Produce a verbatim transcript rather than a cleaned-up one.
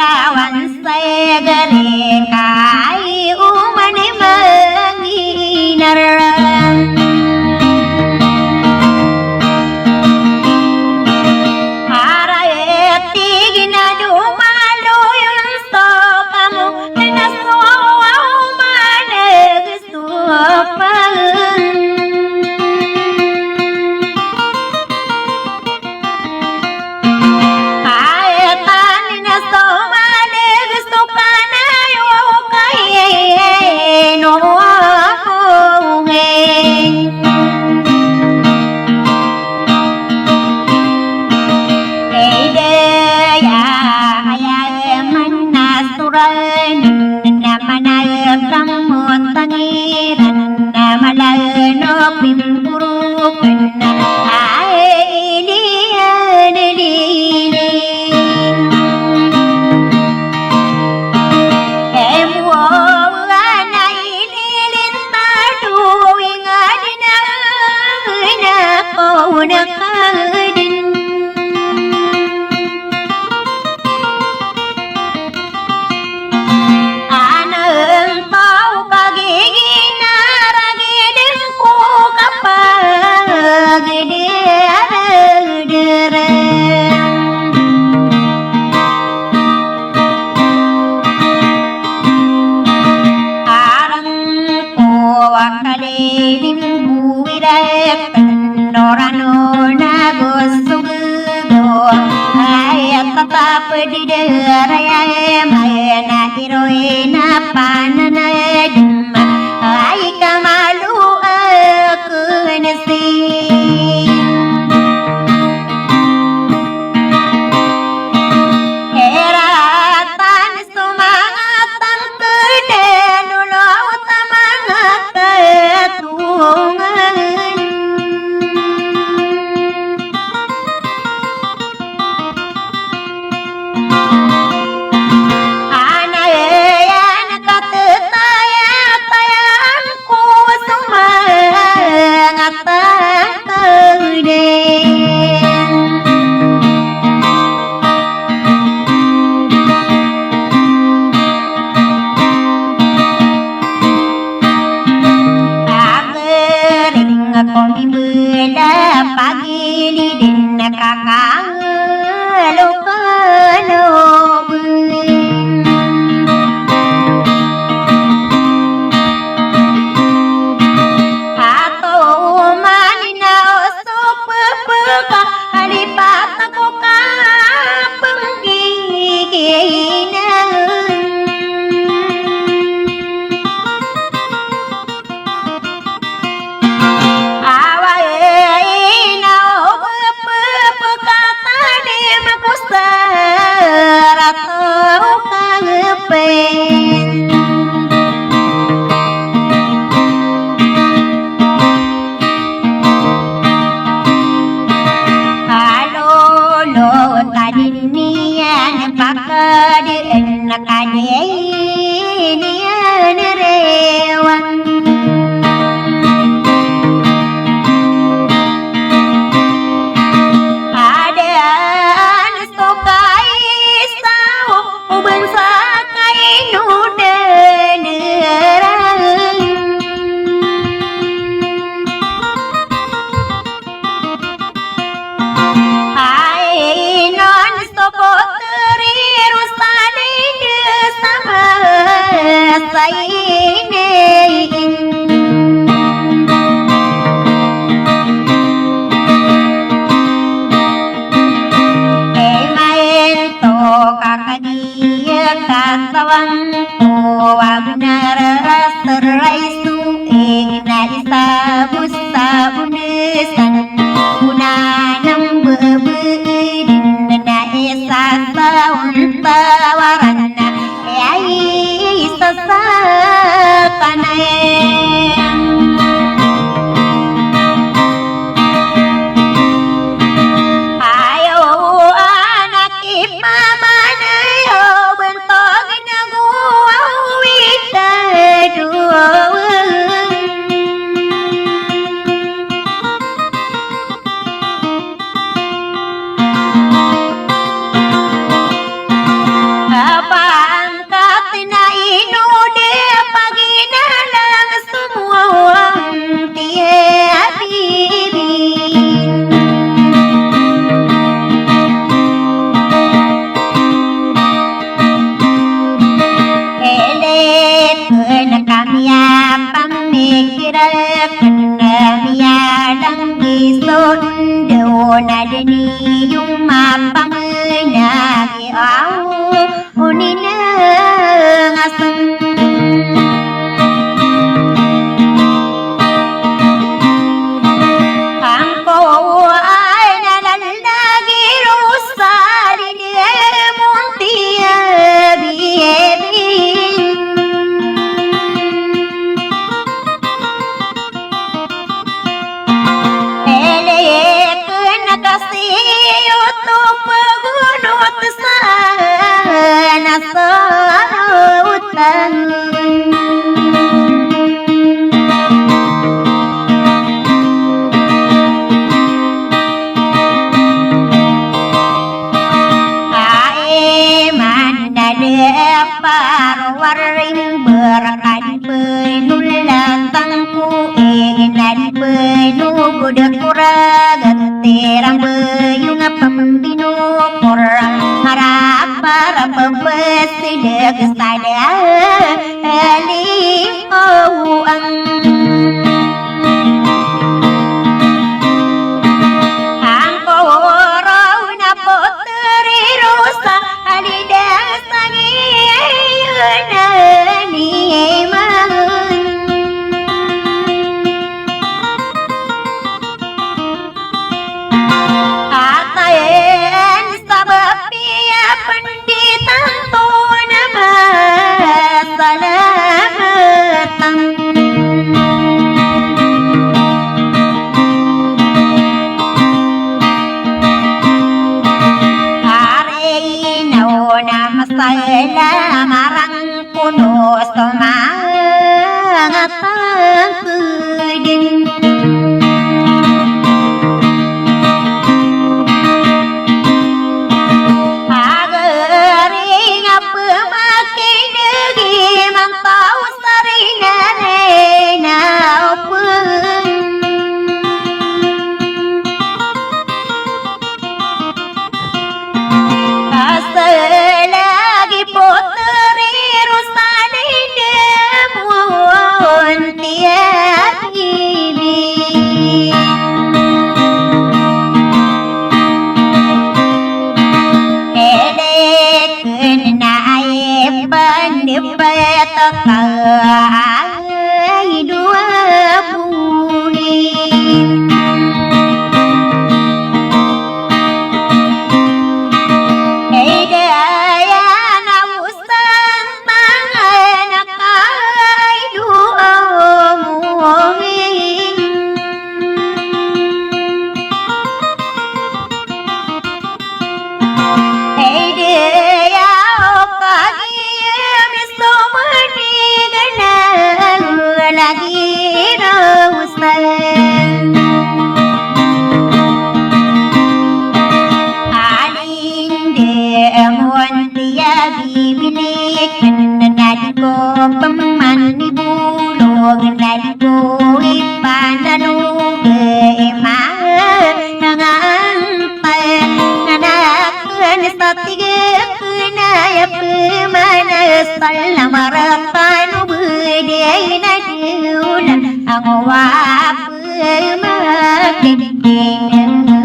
Awan sa gari kai oman i manginar. Para tig iyan a domaloy on so kamo, na so oman eg so pang. Kaitan na so maleg so kanayo kaino. Ey daya aya man na soran na manay kamon tangiran na malano pimburukan na ay iliyan ililin. Ey mo ana ililin tado ingad na na ko na kadin. Ana ento kagigina ragiden ko kapagderderen. Arang ko akalilim buwirak norano na gosog go. Ay tatap di daraya mana iroy na pananadem. Ay kamalo aken si. Eratan so manga tangked, lolo ta manga katongan. Ana iyan katetayatayan ko so manga tangked. Agereng ko mimbela pagiliden kakang Lokalobeng. Ato manina o so pepeka, alipat ko kapenggiginan. Awa ina o pepekatani makusar ato kagepen. Alolo tadin iyan pakadeen na kadeen iyan rewan. Adaan so kaisa o bansa kaino den eran. Ay non so poteri Rusalin sama sainin. Ey main to kakadi Iya katawan ko a benar a seray so ig na isa bo sa onesan. Ona nang bebedin na isa sa ontawaran na iya isa sa kanay. Ayo anak Ipamanayaw bantog na gowa witado. Kena kami a pamikir a kena miyadang iso ndo na deni yuma pamina ki aw. Onina ngaseng. Angko ay na lagi ro sa di de munti a bibi. Elek na kasi oto pagunot sa na sa utan. Ai man na de paro waring berkadi penulan tangku ing nadi penugud kuragat terang beyung a pembinu kurang marapar pepes deg sada. Eli owang. Angkoro na poteri rosa alida sangi nani man. Atayan sabap iya penditan to na masalamatan. Ari na o na masalamatan. Kono so manga tangkd. Pagari nga pemakinegi mantau saringan na opun. Asal lagi poteri rosa dede monti a bibi. Elek na ai pandepet ka. Ay dowa buli. Ay daya na usan tangan ka ay dowa buli. Hey, de, ya, o, ka, gi, ya, mi, so, ma, ni, ga, na, lagi, ro, sa. Alin, de, mon, di, ya, bi, bi, ni, ken, na, di, ko, pem, man, ni, bu, lo, na, di, ko, i, pa, na, nu, ge, ma, na, nga, an, pa, na, na, Kena sa tig a kena ya pemana sa lamar kano bede na dewla ango wa pemakedena.